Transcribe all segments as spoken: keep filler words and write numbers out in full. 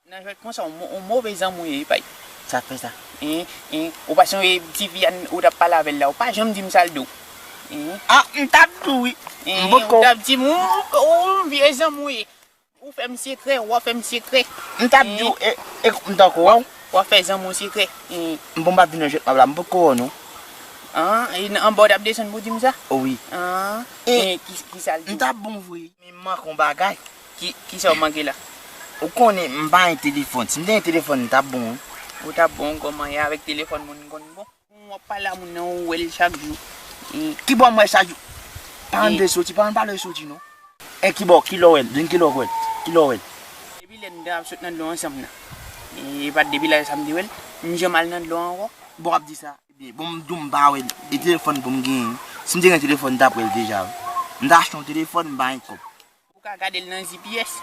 Nan jwèt konsa, yon mo- yon move zanmi w ye, pay. Sa k fè sa? Hein, hein, ou pa sonje ti fi a ou t ap pale avè l la, ou pa janm di m sa l di w. Hein? Ah, m t ap di w wi. Hein, m potko ou t ap di m, ou, ou vye zanmi w ye. Ou fè m sekrè, w ap fè m sekrè. M t ap di w, e, e, m tankou wè w. W ap fè zanmi w sekrè. Hein. M bon, m p ap vin nan jwèt m ap la, m potko wè w non. Ah, e nan- anba w t ap desann pou di m sa? Wi. Ah, e, hein, ki, ki sa l di w? M t ap bon vre. Men m manke yon bagay. Ki, ki sa w manke la? Ou konnen m pa gen telefòn. Si m te gen telefòn, m t ap bon wi. Ou t ap bon kòman? E avèk telefòn moun konn bon? W ap pale a moun nan, ou wè l chak jou. E, ki bò m wè l chak jou? Paran m vle soti, paran m pa vle soti non. E ki bò, ki lè w wè l? Depi ki lè w wè l? Ki lè w wè l? Depi lè n te ap sot nan dlo ansanm nan. E pa t depi lè sa m te wè l. M janm al nan dlo ankò. Bon, w ap di sa. Ebyen, bon, m di w m pa wè l. E telefòn pou m genyen. Si m te gen telefòn, m t ap wè l deja wi. M t achte yon telefòn, m pa gen kòb. Ou ka gade l nan G P S.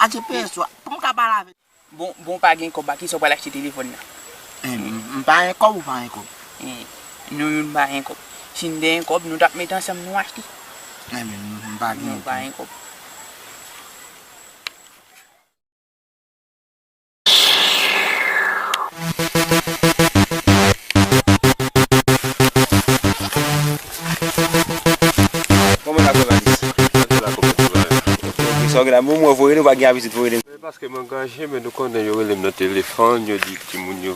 A G P S wa, pou m ka pale avè l. Bon, bon, ou pa gen kòb, a kisa w pral achte telefòn nan? Eh, m, m pa gen kòb, ou pa gen kòb. Eh, nou youn pa gen kòb. Si n te gen kòb, nou t ap met ansanm, nou achte. Eh, men, m, m pa gen kòb. Nou pa gen kòb. Kòman w ap fè, Malis? Sa w gen la? Mwen, mwen voye nou pa gen abitid voye de. Men paske m angaje, men nou konnen yo rele m nan telefòn, yo di timoun yo,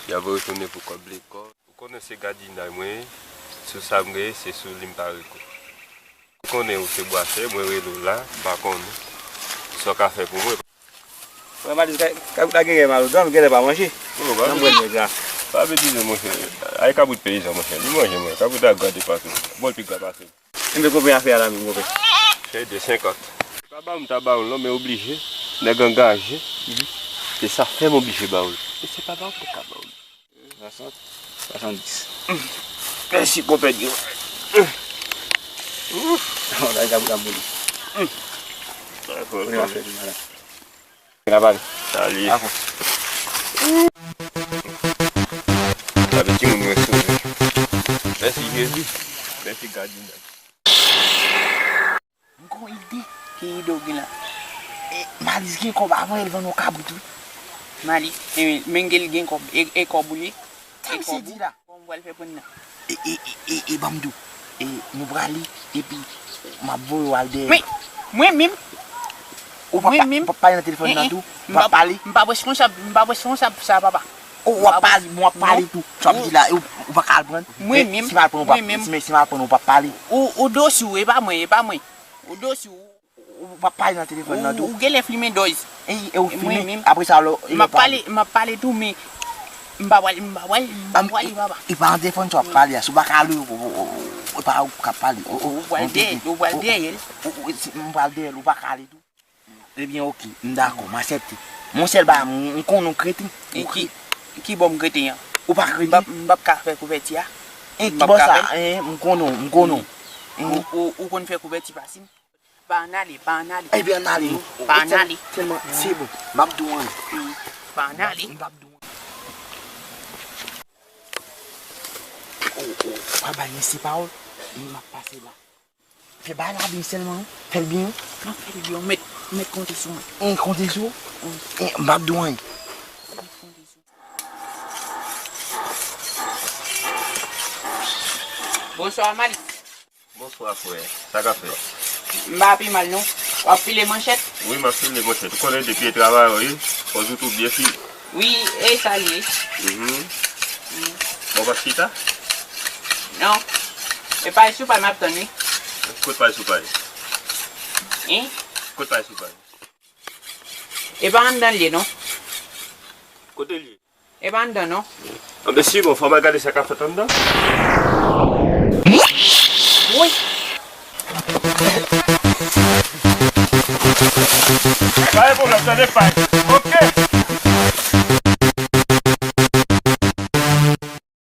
y ap retounen pou kòb lekòl. Ou konnen se gadinay mwen ye, sou sa m reye, se sou li m pa rete. Ou konnen ou se bwasè, mwen rele w la, m pa konnen sa w ka fè pou mwen. Mwen, Malis, ka- ka- la gen mal, ou dòmi, genlè pa manje. Nan mwen nèg la. Pa betize, monchè. Ay kabrit peyizan, monchè. Li manje mwen. Kabrit la gra depatou. Bon, l pi gra pase. Enben, konbyen afè a la menm, konbyen? Se de senkant. Pa ba w, m ta ba w l non, men oblije. Nèg angaje. Se sa fè m oblije ba w l. E se pa ba w, m te ka ba w l. Swasant, swasanndis. Mèsi, konpè Dyo. Ouf. Bagay kabrit la mouri. Konnen w ap fè pi madan. N ap ale. Salye. Dakò. Gade timoun mwen sove. Mèsi Jezi. Mèsi gadinay. M gon ide. Ki ide w gen la? E, Malis gen kòb avan l vann yon kabrit wi. Malis, e, men gen l gen kòb. E, e kòb ou li ye? Sa misye di la? Kòb ou pral fè pran nan? E, e, e, e, e, ban m di w. E, nou prale, epi m ap voye w al dèyè. Men, mwen menm? Ou p ap, mwen menm? Ou p ap pale nan telefòn nan tou? Ou p ap pale? M p ap responsab, m p ap responsab pou sa, papa. Ou w ap pale, bon, w ap pale tou. Sa w ap di la, ou, ou pa ka al pran. Mwen menm, si m al pran, ou p ap, mwen menm. Si, si m al pran, ou p ap pale. Ou, ou dosye w, e pa mwen, e pa mwen. Ou dosye w. Ou p ap pale nan telefòn nan tou. Ou, ou genlè flimen dòz. E, e ou flimen, apre sa, lò, m ap pale, m ap pale tou, men m pa pral, m pa pral, m pa pral, papa. E pa nan telefòn sa w ap pale a, si w pa ka ale, ou, ou, ou, ou, e pa ou k ap pale. Ou, ou, ou pral dèyè, ou pral dèyè l. Ou, ou, si m pral dèyè l, ou pa ka ale tou. Ebyen, oke, m dakò, m aksepte. Mon sèl bagay, m, m konnen w kreten. E ki, ki bò m kreten an? Ou pa kreten? M p ap, m p ap ka fè kouvèti a. E ki bò sa? Hein, m konnen w, m konnen w. Ou, ou, ou konn fè kouvèti fasil. Pa ann ale, pa ann ale. Ebyen, ann ale. Pa ann ale. Tèlman, se bon. M p ap di w anyen. Pa ann ale. M p ap di w anyen. Ou, ou, ou pa bay mesye pawòl, m ap pase la. Fè bagay la byen sèlman, wi. Fè l byen, wi. M ap fè l byen, ou mèt, ou mèt konte sou mwen. Hein, konte sou ou? Wi. Hein, m p ap di w anyen. Bonswa, Malis. Bonswa, frè. Sa k ap fèt? M pa pi mal, non. W ap file manchèt? Wi, m ap file manchèt. Ou konnen depi e travay ou ye, fò w toujou byen file. Wi, e sa l ye. Mhm. Bon, w ap chita? Non. E pay sou pay m ap tann, wi. Kot pay sou pay? Hein? Kot pay sou pay? E pa anndan l ye, non. Kote l ye? E pa anndan, non. Anben, si, bon, fò m al gade sa k ap fèt anndan. Wi. Pa gen pwoblèm, tande, pay.